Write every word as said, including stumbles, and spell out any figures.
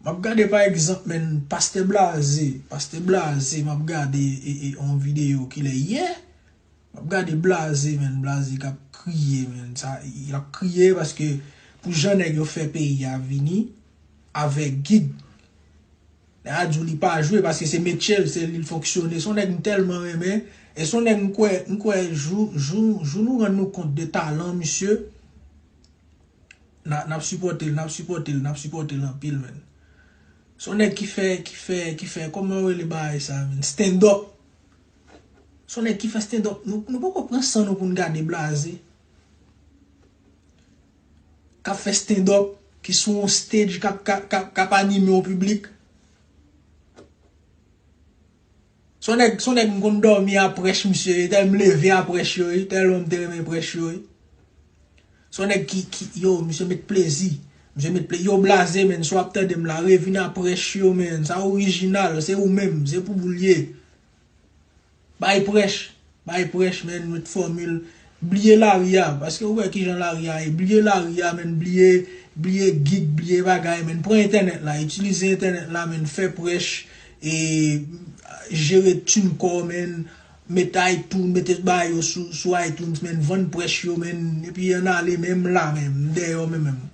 M ap gade pa egzanp, menn, pastè Blaze, pastè Blaze, m ap gade e, e, on videyo kilè yè, m ap gade Blaze, menn, Blaze k ap kriye, menn, sa, l ap kriye paske pou jan nèg yo fè peyi a vini avèk gig. Nèg a di w li pa jwe paske se metye l, se li l fonksyone. Se yon nèg m tèlman renmen, e se yon nèg m kwè, m kwè jou, jou, jou nou rann nou kont de talan misye, n a, n ap sipòte l, n ap sipòte l, n ap sipòte l anpil, menn. Se yon nèg ki fè, ki fè, ki fè, kòman yo rele bagay sa, menn? Stand up. Se yon nèg ki fè stand up. Nou, nou poko pran san nou pou n gade Blaze k ap fè stand up, ki sou yon stage, k ap, k ap, k ap, k ap anime yon piblik. Se yon nèg, se yon nèg m konn dòmi a prèch misye, tèl m leve a prèch yo, wi, tèlman m te renmen prèch yo, wi. Se yon nèg ki, ki, yo, misye met plezi. Misye met plezi. Yo, Blaze, menn, si w ap tande m la, revin a prèch yo, menn. Sa orijinal, se ou menm, se pou ou l ye. Bay prèch, bay prèch, menn, met fòmil. Bliye lari a, paske ou wè kijan lari a ye. Bliye lari a, menn, bliye, bliye gig, bliye bagay, menn. Pran entènèt la, itilize entènèt la, menn, fè prèch, e jere TuneCore, menn, met iTunes, mete bagay yo sou, sou iTunes, menn, vann prèch yo, menn, epi ann ale menm la menm, m dèyè w menm menm.